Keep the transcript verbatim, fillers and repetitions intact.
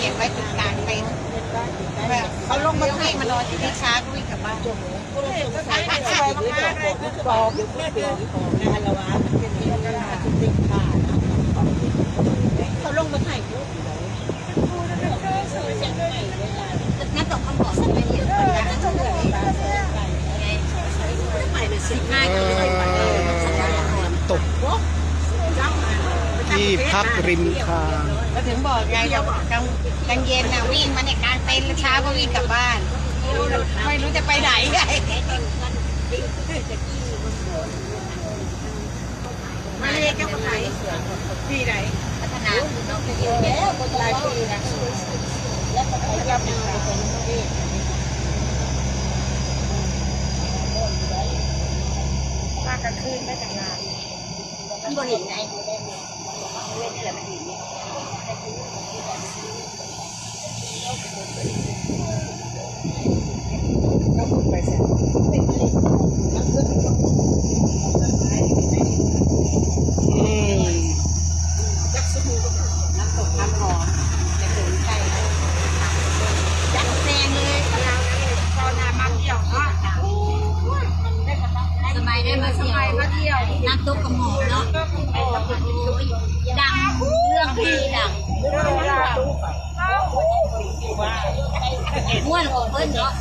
เก็บไว้จุดกลางเต็นท์แบบเขาลงมาให้มานอนอยู่ที่ช้าก็วิ่งกลับบ้าน สวยมากๆเลย บอกอยู่ที่เตียงของงานละวะ มันเป็นที่งานที่ติดผ่านนะ เขาลงมาถ่ายรูปอยู่เลย น้ำตกคำบอกสมัยเดียวกันนะ ไปเป็นสิบห้ากิโล น้ำตกที่พักริมทาง ก็ถึงบอกไงเดี๋ยวกลางกลางเย็นน่ะวิ่งมาในกลางเต็นท์แล้วเช้าก็วิ่งกลับบ้าน ไม่รู้จะไปไหนไง มาเลยเจ้าก็ไปที่ไหน พัฒนาคือน้องไปเยอะแล้วหลายปีนะแล้วก็ไปยามนาไปเป็นเทพ มากลางคืนไม่แต่งงาน มันบริเวณไหน ก็คุณไปเสร็จ อืม น้ำตกน้ำหอมจะถึงใช่ จัดแซงเลย เราเนี่ยก็นามาเที่ยวเนาะ สมัยได้มาเที่ยว มาเที่ยว น้ำตกกระหม่อมเนาะดังเรื่องที่ดังม่วนของเพิ่นเนาะ